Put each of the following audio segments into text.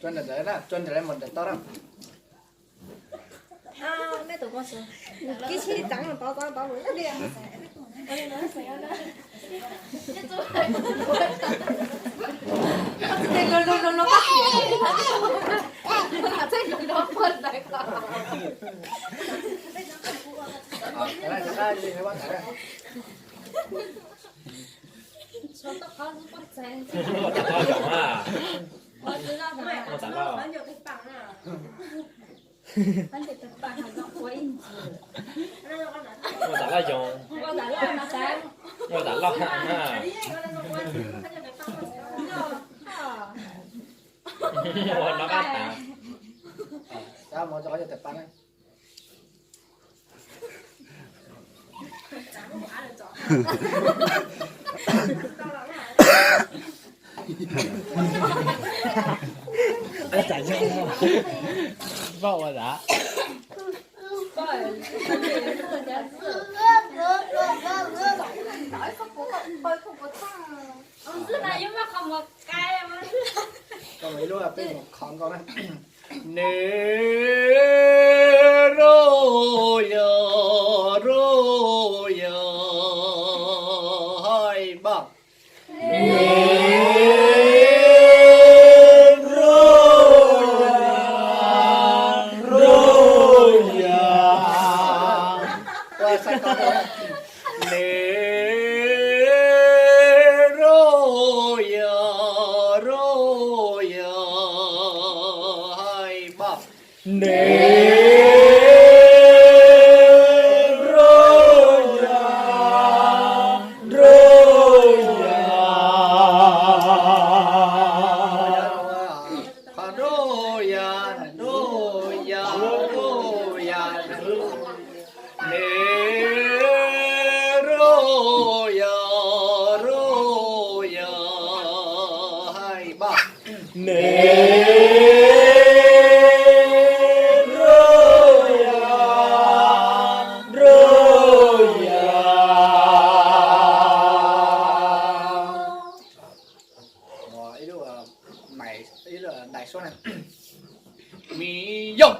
Tso nram ntawd na, tso nram mus nram toj na. Kib tsis teev tov tov tov. Ua tas loj yom a. Ua tas loj. Ua tas loj yom. Ua tas loj na. Ua no qab tas. Poj ua dab. Ib lub peb mus kho nkauj na. Nws rau yog, rau yog, haib npaj. Nws rau yog, rau yog. Nws rau yog, rau yog, haib npaj. Nws rau yog, rau yog. Qhov rau yog, rau yog, rau yog. Nws rau yog, rau yog, haib npaj. Nws rau yog, rau yog. Ib lub, ib lub ntais suab na. Mi yog,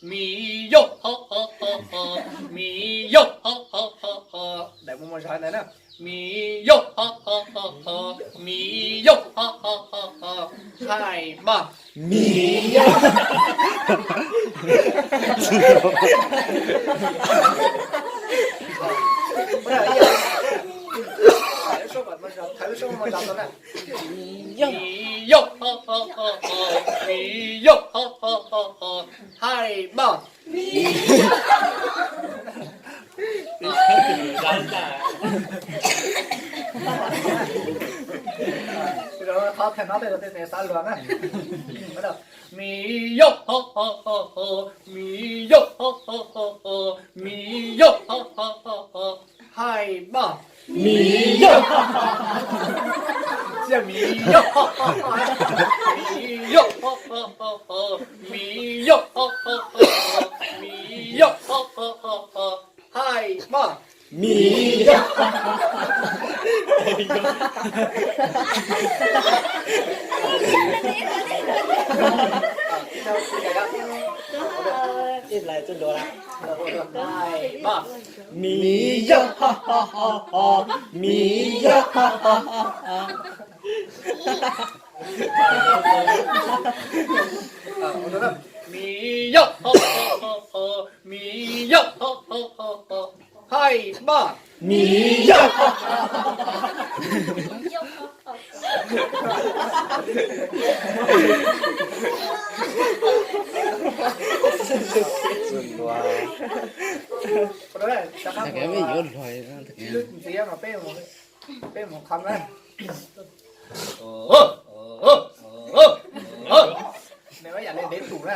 mi yog, mi yog. Daim muaj muaj zog ntawd na. Mi yog, mi yog, haib npaj. Mi yog. Mi yog, mi yog, haib npaj. Qhov theem no tej zaum tej xav luag na. Mi yog, mi yog, mi yog, haib npaj. Mi yog. Tsis yog mi yog, mi yog, mi yog, mi yog, haib npaj. Mi yog. Mi yog, mi yog. Mi yog, mi yog, haib npaj. Mi yog. Ntxiv no peb mus, peb mus qhov na. Nws ua yam li dev tum na.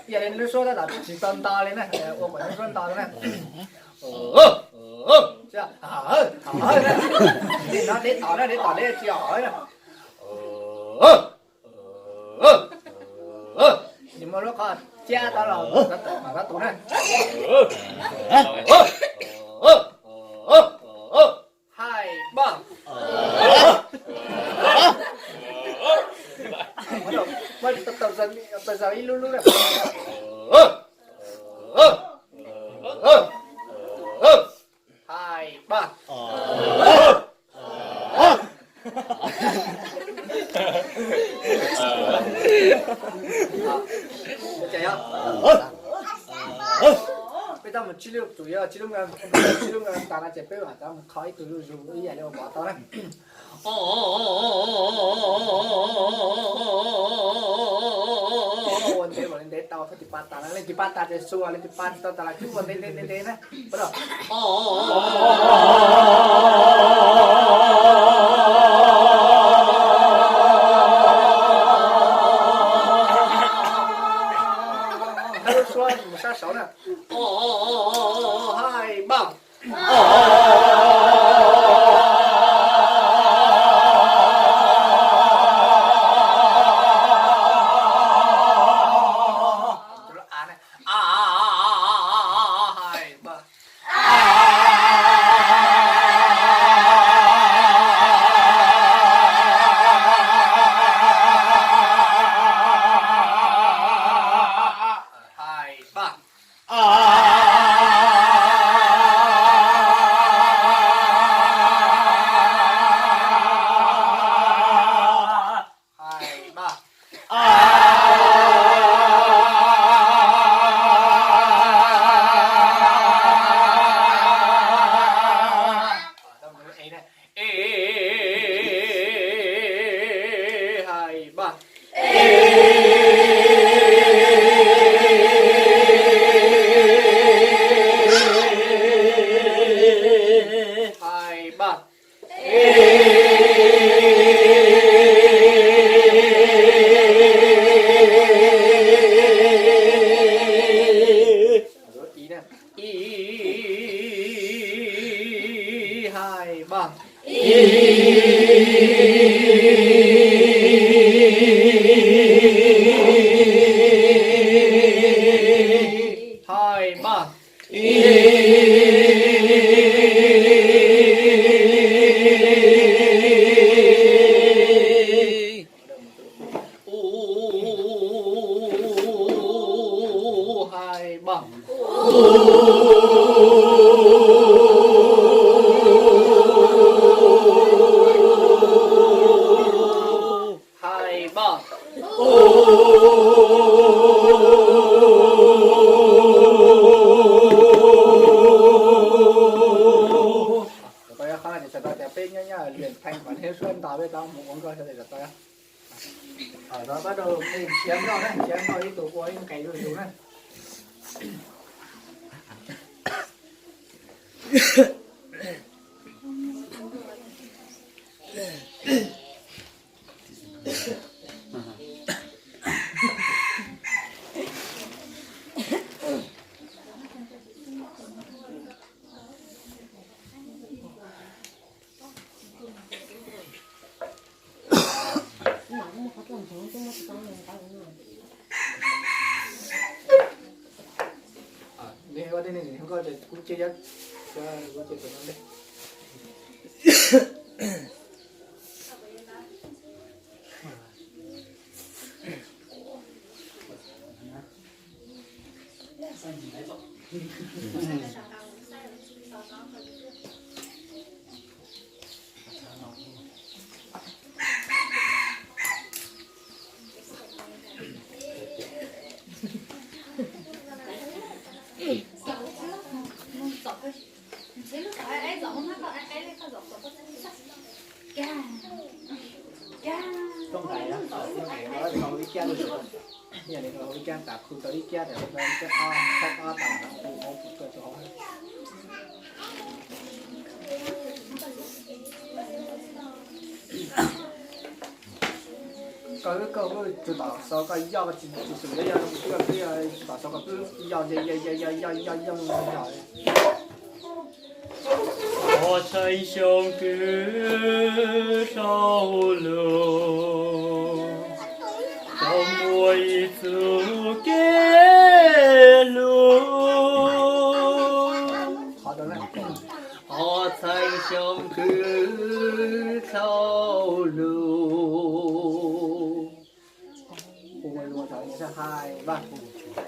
Yam li lub suab tab tom tsis tau nto li na, ua kom lub suab nto li na. Li no dev tom na, dev tom li tsis hov na. Nws muaj lub qhov ciab tau los mam tab tus na. Haib npaj. Peb tau mus tsib lub, tus yog tsib lub, tsib lub nkaus tas no ces peb mam rov mus kho ib tug zuj zus ib yam li uas pov tau na. Ua ntev mam li ntev tau, thaum tus pab tas no, leej twg pab tas ces xu, leej twg pab tsis tau tas los kuj ua ntev ntev ntev ntev na. Suab mus sab saud na. Hai ba. A, hai ba. Hai ba. Hai ba. Hai ba. Hai ba. Ib, hai ba. Hai ba. Hai ba. Hai ba. Tau qhov no ces txhais tau tias peb nyob nyob lwm theej kom neb suab nto peb tau mus ua nkauj sawv daws tau. Tau pab rau nrhiav nkauj na, nrhiav nkauj ib tug ua ib nqes zuj zus na. Kuv cia, kuv cia tus no ntej. Ib kiab, yog li ib kiab tas khu tau ib kiab, ib kiab ob, ob tas khu tau rau hauv. Koj wb koj wb tus tom xov koj yoj, koj tsis tsis xum yoj yoj, koj twb tus tom xov koj twb yoj yoj yoj yoj yoj yoj yoj yoj. Ob txhais xyoo kwv rau lug, tau muaj ib txoj kev hlub. Ob txhais xyoo kwv rau lug.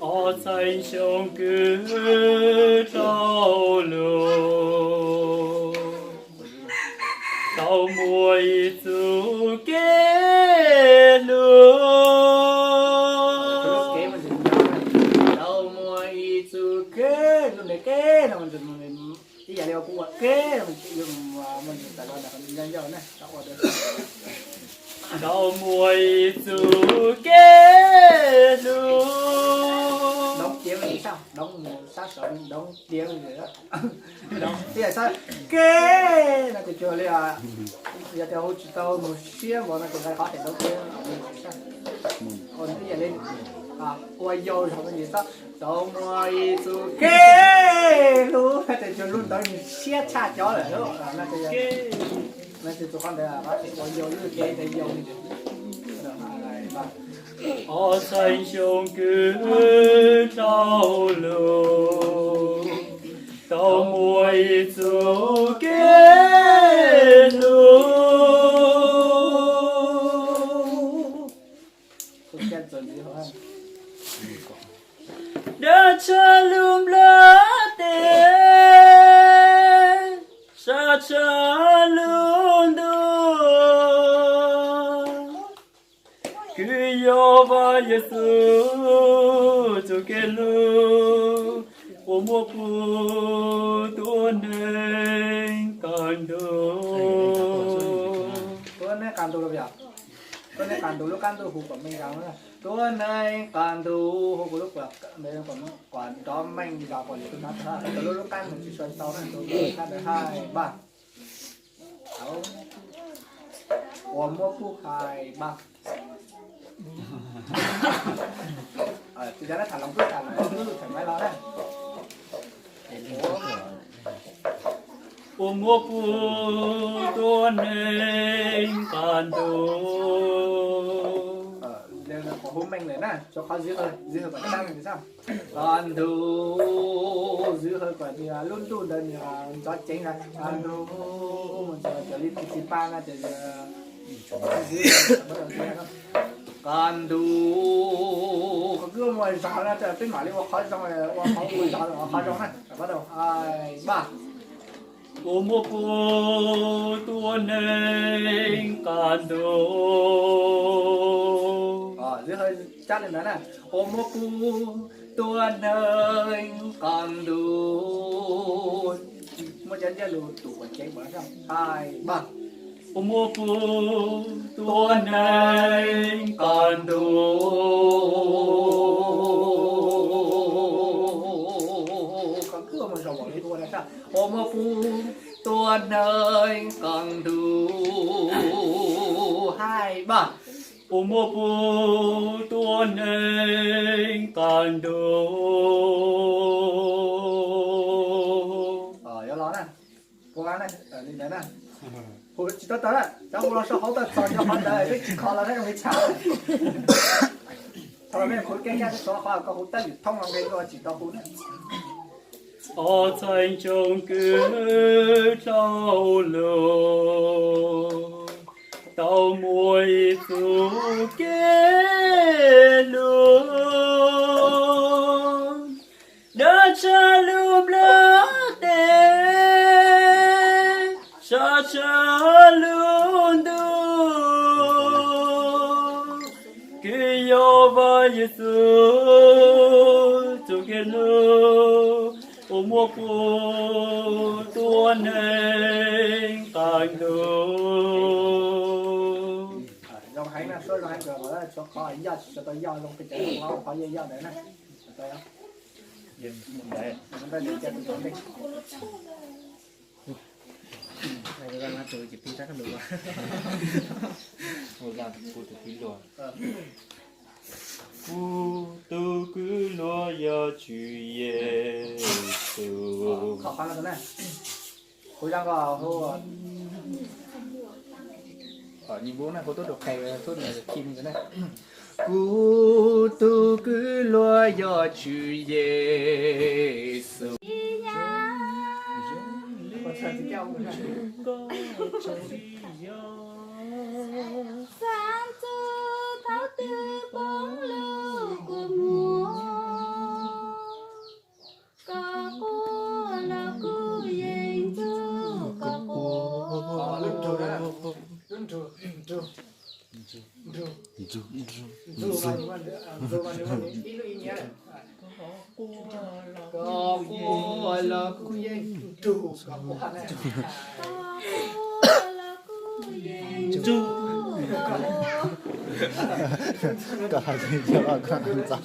Ob txhais xyoo kwv rau lug, tau muaj ib txoj kev hlub. Tau muaj ib txoj kev Lub ntev kev no, ib yam li kuv ua kev no, muaj tawm los ntawm qhov ncauj ncauj na, tau ua tau. Tau muaj ib txoj kev hlub. Đón tiếng thì sao? Đón, sab sawv đón tiếng thì đó. Đón tiếng sao? Kev no ces cuag li, yog tias hu tsis tau mus siab npaum no ces lawv qhov tias đón tiếng. Ua ib yam li ua yau zog no ces tau muaj ib txoj kev hlub, ces cuag lub ntawd nws siab tshaj cov lawm. No ces tus qhov ntawd ua yau lub kev ntawd yau li. Ob txhais xyoo kwv dlauj lug, tau muaj ib txoj kev hlub. Dab tshaj lub nplog teb, sab tshaj lub ntuj, kwv yog Vaj Yexus txoj kev hlub uas muaj pub tuab neeg kaj ntug. Tuab neeg kaj ntug los yog tuab neeg kaj ntug lub kaj ntug hu kom meej zog. Tuab neeg kaj ntug hu kuv lub, kuv nrov meej zog kom lwm tus hnov tau, lub lub kaj ntug tsis sua tau na, tus lub kaj ntug hais npaj. Uas muab pub hais npaj. Tus yog tham los kuj tham los kuj tham maiv los na. Uas muab pub tuab neeg kaj ntug. Qhov hu meej lawm na, tsuas qhov zwv hawm, zwv hawm kom tag li xwb. Kaj ntug, zwv hawm kom lub ntuj ntawd nws ntxov ceev na. Kaj ntug, mus ntxov cov li txi pa na ces kaj ntug, qhov kwj muaj zog na, peb mam li ua qhov zoo, ua qhov muaj zog, ua qhov zoo na. Npaj. Uas muab pub tuab neeg kaj ntug. Cab li ntawd na, uas muab pub tuab neeg kaj ntug. Muab cov ntsiab lus tus kom ceev kom hais npaj. Uas muab pub tuab neeg kaj ntug. Uas muab pub tuab neeg kaj ntug hais npaj. Uas muab pub tuab neeg kaj ntug. Hu tsis tau tawm na, cov hu los sau hauv tawm txog cov qhov ntawd peb tsis kho los saib zoo li cas. Thaum los peb hu kev cai xov qhov koj hu tab lwm thoob los nqe koj tsis tau hu na. Ob txhais xyoo kwv dlauj lug, tau muaj ib txoj kev hlub. Dab tshaj lub nplog teb, sab tshaj lub ntuj, kwv yog Vaj Yexus txoj kev hlub uas muab pub tuab neeg kaj ntug. Zoo heev na, suab zoo heev, tshuav qhov yaj tsis tau yaj zoo pes tsawg, qhov yaj yaj ntawd na. Kuv tus kwv hluas yog Tswv Yexus. Kuv tus kwv hluas yog Tswv Yexus. Xav txog thaum twg poob lub kua muag, koj quaj los kuv yeej nrog koj quaj. Koj quaj los kuv Ua los kuj yeej nrug kom ua na. Koj hais li ko koj ntxov.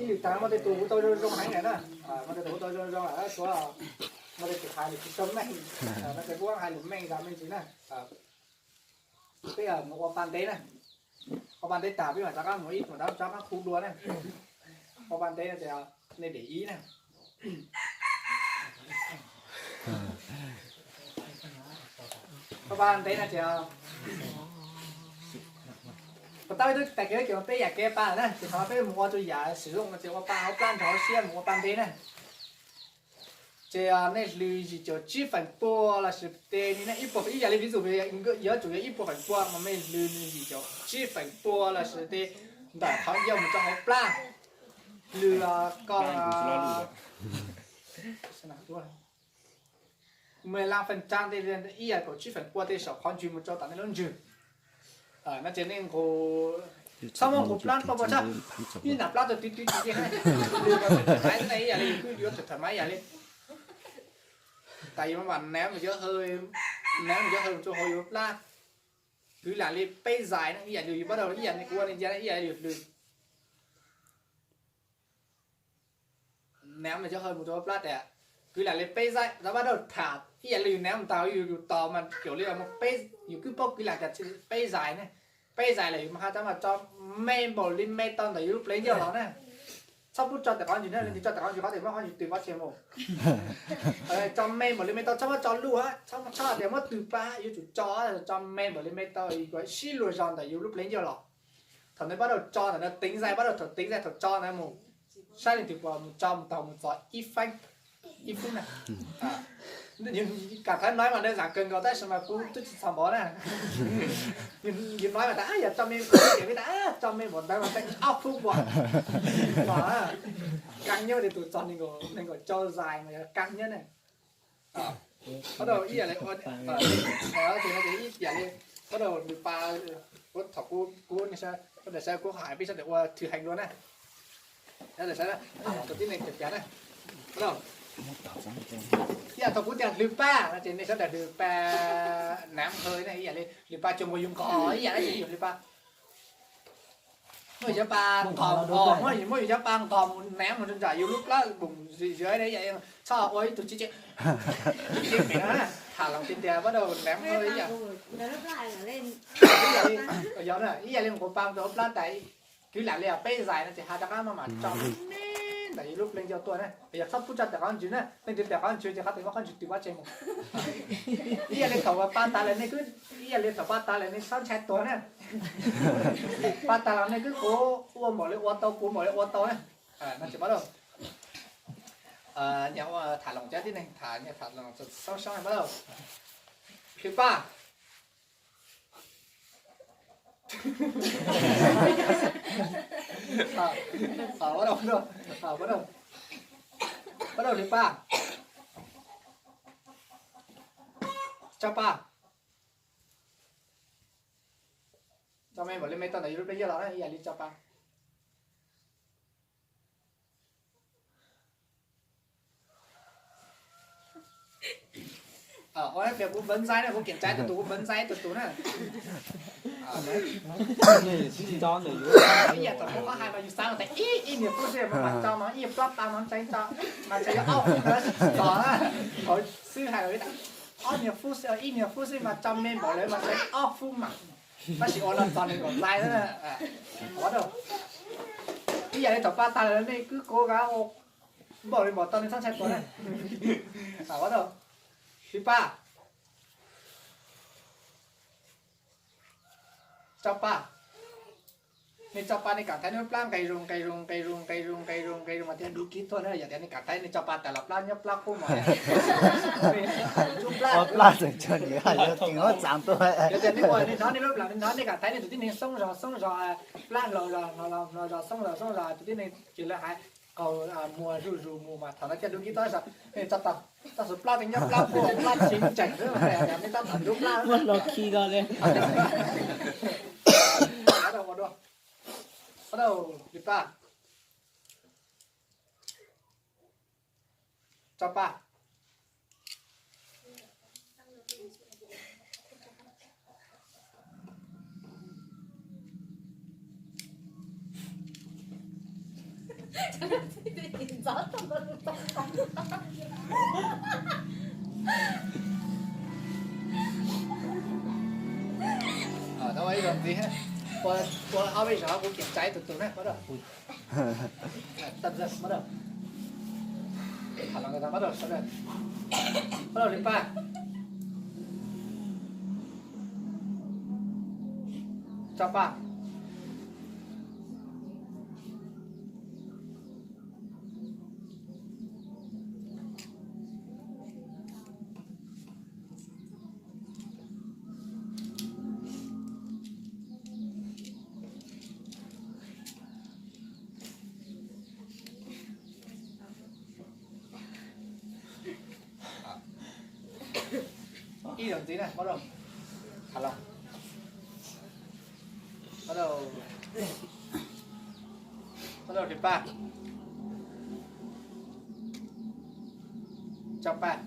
Ib lwm tas muaj tej tus kuj tau zoo zoo heev lawm na. Muaj tej tus kuj tau zoo zoo lawm, muaj tej tus hais lus tsis tau meej, muaj tej kuj hais lus meej zog me ntsis na. Peb mus ua pa ntev na. Ua pa ntev tas peb mam rov qab mus ib tus rov qab hu dua na. Ua pa ntev no ces nej để ý na. Ua pa ntev no ces, puas tab peb twb tais kev ces peb yam kev pa na, ces thov peb mus ua tus yam sử dụng no ces ua pa hauv plab nrog hauv siab mus ua pa ntev na. Ces nej hlwv yim caum tsib feem pua lossis tes ni na, ib puas, ib yam li ví dụ yuav tsum yog ib puas feem pua mas nej hlwv yim caum tsib feem pua lossis tes ntawm qhov ncauj mus rau hauv plab. Hlwv ko mười lăm phần trăm tes ib yam kaum tsib feem pua tes saum qhov ntswg mus rau tom nej lub ntswg. No ces nej nqus, txhob muab nqus plab poj pua tshaj, ib nram plab tau twv twv twv, ib yam li kuj yuav thoải mái ib yam li. Tam yus mam ném một gió hơi, ném một gió hơi mus rau hauv yus plab, kwv lam li peb giây na, ib yam li yus bắt đầu ib yam li kuv ua li ntsia ib yam li yus hlwv. Ném một gió hơi mus rau hauv plab tias, kwv lam li peb giây, tau bắt đầu thả, ib yam li yus ném mus tau yus tos mas kiểu li mus peb, yus kwv paub kwv lam tias peb giây ne, peb giây lawm yus mas haj tab mas tso me npaum li me tau ntawm yus lub pleev ncauj los na. Txhob pub tso tes qhov ntswg na, leej twg tso tes qhov ntswg qhov tias muab qhov ntswg tws pov tseg mus. Tso me npaum li me tau, txhob muab tso luj, txhob txhob tias muab tws pab, yuav tsum tso, tso me npaum li me tau kom sib luag zog ntawm yus lub pleev ncauj los. Thaum nej bắt đầu tso ntawm no tính dây, bắt đầu thaum tính dây thaum tso ntawd mus, saib leej twg puas mus tso mus tau mus txog ib feeb, ib phút na. Cảm thấy nói mà đơn giản kawg nkaus tab sis mas kuv twb tsis txog npaum na. Yus nói mas tas yog tso me, tso me npaum ntawd mas tseem ob phút npaum. Mas kab nyob li tus txog nees nkaum, nees nkaum rau giây mas yog kab nyob na. Bắt đầu ib yam li, ib yam li, bắt đầu nws pa, thaum kuv, kuv, kuv hais peb sawv daws ua thực hành luôn na. Sawv daws saib, tus tib neeg cav cav na. Ib yam thaum kuv tias hlwv pab no ces nej sawv daws hlwv pab, ném hơi na, ib yam li hlwv pab cov mus yus nqos ib yam li yus hlwv pab. Muab yus cov pa nqos, muab yus cov pa nqos mus ném mus nram yus lub plab boom zim zia, ib yam li txhob ua ib tug tsis, tsis, thả lỏng tiền đề bắt đầu ném hơi ib yam, ib yam li, ib yam li nqus pa rau hauv plab tas, kwv lam li peb giây no ces haj rov qab maj mam tso me ntawm yus lub pleev ncauj tuaj na, yog txhob pub tso tes qhov ntswg na, leej twg tes qhov ntswg ces qhov tes muab qhov ntswg tws pov tseg mus. Ib yam li thaum pa tas lawm nej kwv, ib yam li thaum pa tas lawm nej txhob ntshai tuag na. Pa tas los nej kwv, kuv ua npaum li ua tau, kuv npaum li ua tau na. No ces bắt đầu, thả lỏng cov tib neeg, thả, thả lỏng soob soob, bắt đầu. Hlwv pab. Bắt đầu, bắt đầu, bắt đầu hlwv pab. Tso pa. Tso me npaum li me tau ntawm yus lub pleev ncauj los na, ib yam li tso pa. Ua tias kuv npawv ntxaib na, kuv kiểm tra tus tus, kuv npawv ntxaib tus tus na. Ib yam thaum kuv qhov hais mas yus xav mas tas ib, ib niag phút xwb mas tso mas ib plab tas mas ntshai tso, mas ntshai yuav ob phút ntawd tso na. Thaum xwb hais ob niag phút xwb, ib niag phút xwb mas tso me npaum li mas ntshai ob phút mas. Tab sis ua no txog nees nkaum ntxaib na. Ib yam li thaum pa tas lawm nej kwv, kuv kav ua npaum li npaum tau nej txhob ntshai tuag na. Hlwv pab. Tso pa. Nej tso pa nej cảm thấy nej lub plab nqis zoo nqis zoo nqis zoo nqis zoo nqis zoo nqis zoo nqis zoo mas thiaj dub kib tuaj na. Yog tias nej cảm thấy nej tso pa tas los plab nyob plab qub mas, plab tseem tsawg nws haj yog tseem muab txav tuaj. Yog tias nej ua nej hnov nej lub plab, nej hnov nej cảm thấy nej tus tib neeg xoob zog xoob zog, plab hlau zog hlau zog, xoob zog xoob zog, tus tib neeg ces lawv hais qaug muag zuj zus mus mas thaum no thiaj dub kib tuaj. Nej tso tas, tso xwb plab tseem nyob plab qub, plab tseem tseem xwb, nej tso tas dub plab. Muab hlo khi ko li. Bắt đầu, lượt ba. Cho ba. Tau ib zaug ntxiv, ua ob peb zaug kuv kiểm tra tus tus na, bắt đầu. Tạm dừng, bắt đầu. Thả lỏng người ta, bắt đầu sawv daws. Bắt đầu, lượt ba. Cho ba. Ib zaug ntxiv na, bắt đầu. Thả lỏng. Bắt đầu. Bắt đầu, lượt ba. Cho ba.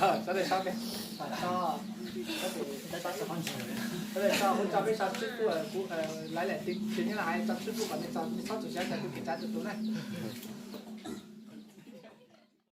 Sawv daws so, sawv daws so, kuv tso peb so tsib puj, kuv laiv lawm, tsis nyob los hais tso tsib puj kom nej txhob tu siab, kuv kiểm tra tus tus na.